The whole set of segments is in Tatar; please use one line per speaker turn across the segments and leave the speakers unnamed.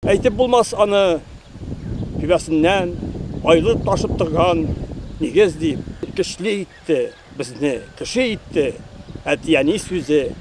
Әйтеп булмас аны түбәсеннән байлык ташып торган нигез дип. Көчле итте безне, кеше итте әти-әни сүзе,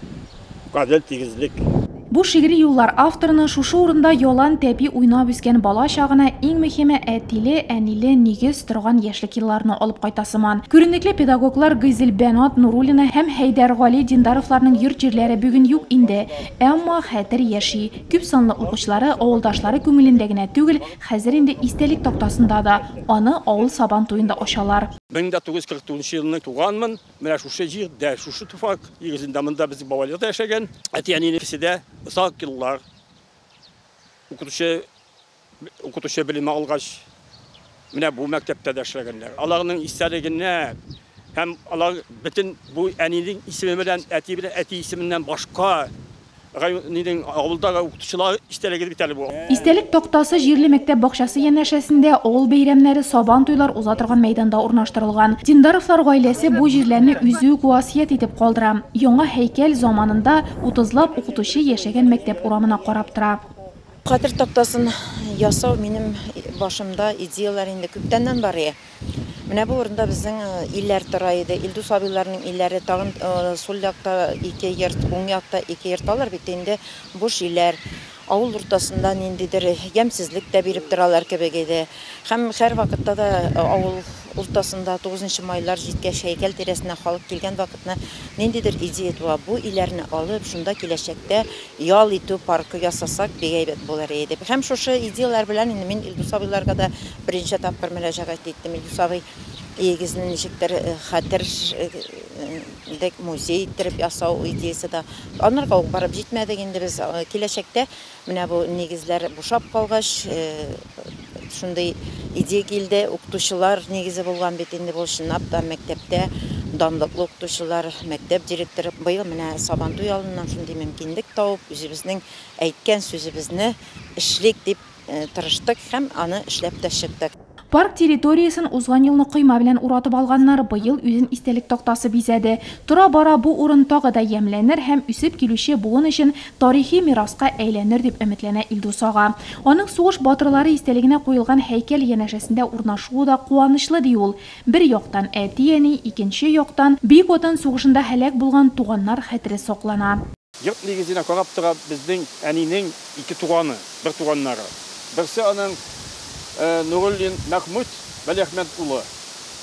гадел тигезлек.
Бу шигъри юллар авторны шушы урында ялан тәпи уйнап үскән бала чагына, иң мөһиме, әтиле, әниле нигез торган яшьлек елларына алып кайта сыман. Күренекле педагоглар Гыйзелбәнат Нуруллина һәм Хәйдәргали Диндаровларның йорт-җирләре бүген юк инде. Әмма хәтер яши. Күп санлы укучылары, авылдашлары күңелендә генә түгел, хәзер инде истәлек тактасында да. Аны авыл Сабан туенда ачалар.
1949 елны туганмын. Менә шушы җирдә, шушы туфрак нигезендә монда безнең бабайлар да яшәгән. Әти-әнинең икесе дә озак еллар укытучы укытучы белеме алгач, менә бу мәктәптә дә эшләгәннәр. Аларның истәлегенә һәм алар бөтен бу әнинең исеме белән, әти белән әти исеменнән башка районның авылдагы укытучылар истәлеге бит әле бу.
Истәлек тактасы җирле мәктәп бакчасы янәшәсендә, авыл бәйрәмнәре, Сабан туйлар уза торган мәйданда урнаштырылган. Диндаровлар гаиләсе бу җирләрне үзе үк васыять итеп калдыра. Яңа һәйкәл заманында утызлап укытучы яшәгән мәктәп урамына карап тора.
Хәтер тактасын ясау минем башымда идеяләр инде күптәннән бар иде. Менә бу урында безнең илләр тора иде. Илдус абыйларның илләре, тагын сул якта ике йорт, уң якта ике йорт. Алар бит инде буш өйләр. Авыл уртасында ниндидер ямьсезлек тә биреп торалар кебек иде. Һәм һәрвакытта да авыл уртасында 9 майлар җиткәч, һәйкәл тирәсенә халык килгән вакытны ниндидер идея туа. Бу өйләрне алып, шунда киләчәктә ял итү паркы ясасак, бик әйбәт булыр иде дип. Һәм шушы идеяләр белән инде мин Илдус абыйларга да берничә тапкыр мөрәҗәгать иттем. Илдус абый өегезне ничектер хәтер музей иттереп ясау идеясы да. Анарга ук барып җитмәдек инде без. Киләчәктә менә бу нигезләр бушап калгач, шундый идея килде. Укытучылар нигезе булган бит инде бу чынлап та мәктәптә данлыклы укытучылар, мәктәп директоры. Быел менә Сабантуй алдыннан шундый мөмкинлек табып, үзебезнең әйткән сүзебезне эшлик дип тырыштык һәм аны эшләп тә чыктык.
Парк территориясен узган елны койма белән уратып алганнар, быел үзен истәлек тактасы бизәде. Тора-бара бу урын тагы да ямьләнер һәм үсеп килүче буын өчен тарихи мираска әйләнер дип өметләнә Илдус ага. Аның сугыш батырлары истәлегенә куелган һәйкәл янәшәсендә урнашуы да куанычлы, ди ул. Бер яктан әти-әни, икенче яктан Бөек Ватан сугышында һәлак булган туганнар хәтере саклана.
Йорт нигезенә карап тора безнең әнинең ике туганы, бер туганнары. Берсе аның Нуруллин Мәхмүт Вәлиәхмәт улы,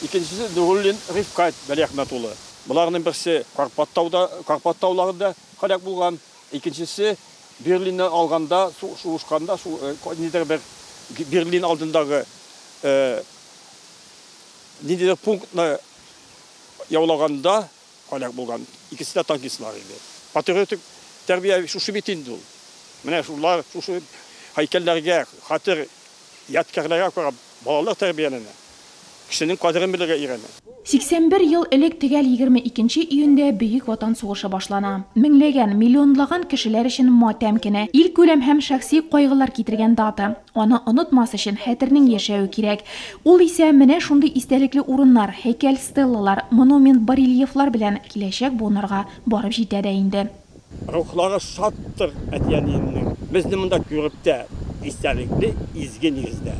икенчесе Нуруллин Рифкать Вәлиәхмәт улы. Боларның берсе Карпат тауда, Карпат тауларында һәлак булган, икенчесе Берлинны алганда, сугышканда, ниндидер бер Берлин алдындагы ниндидер пунктны яулаганда һәлак булган. Икесе дә танкистлар иде. Патриотик тәрбия шушы бит инде ул. Менә шулар, шушы һәйкәлләргә, хәтер ядкәрләргә карап балалар тәрбияләнә. Кешенең кадерен белергә өйрәнә.
81 ел элек төгәл 22 июньдә Бөек Ватан сугышы башлана. Меңләгән, миллионлаган кешеләр өчен матәм көне, илкүләм һәм шәхси кайгылар китергән дата. Аны онытмас өчен хәтернең яшәве кирәк. Ул исә менә шундый истәлекле урыннар, һәйкәл-стеллалар, монумент-барельефлар белән киләчәк буыннарга барып җитә дә инде.
Рухлары шаттыр әти-әниемнең. Безне монда күреп тә истәлекле изге нигездә.